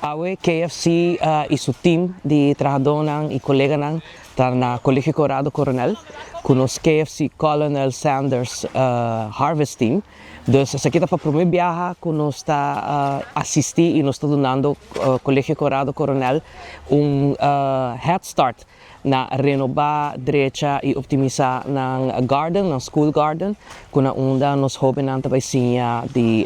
Awe KFC y su team di trahadornan y coleganan ta na Colegio Corado Coronel cu nos KFC Colonel Sanders Harvest Team. Dus esaki ta pa prome biaha cu nos ta asisti y nos ta dunando Colegio Corado Coronel un head start na renoba, drecha y optimisa nan garden, nan school garden, cu na unda nos hobennan ta bay siña di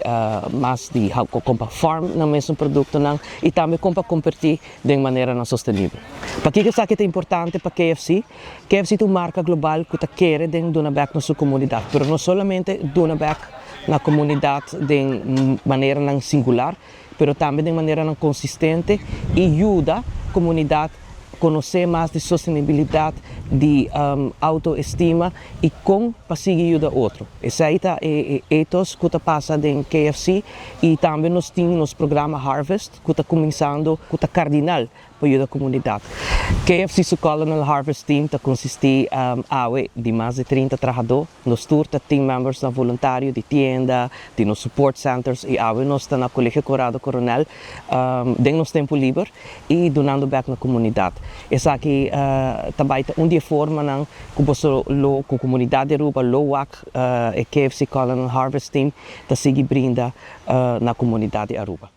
mas di con pa farm nan mesun productonan y tambe con pa comparti den maneranan sostenibel. Pakico esaki ta importante pa KFC? KFC ta un marca global cu ta kere den duna bek na su comunidad, pero no solamente duna bek na comunidad den maneranan singular, pero tambe den maneranan consistente y yuda comunidad conoce mas di sostenibilidad, di autoestima y con pa sigui yuda otro. Esey ta e ethos cu ta pasa den KFC y tambe nos tin nos programa Harvest cu ta cuminsando, cu ta cardinal pa yuda comunidad. KFC su Colonel Harvest Team ta consisti awe di mas di 30 trahador. Nos tur ta team members na voluntario di tienda, di nos support centers y awe nos ta na Colegio Corado Coronel den nos tempo liber y dunando back na comunidad. Esaki tambe ta un di e formanan cu boso lo cu comunidad di Aruba lo wak e KFC Colonel Harvest Team ta sigui brinda na comunidad di Aruba.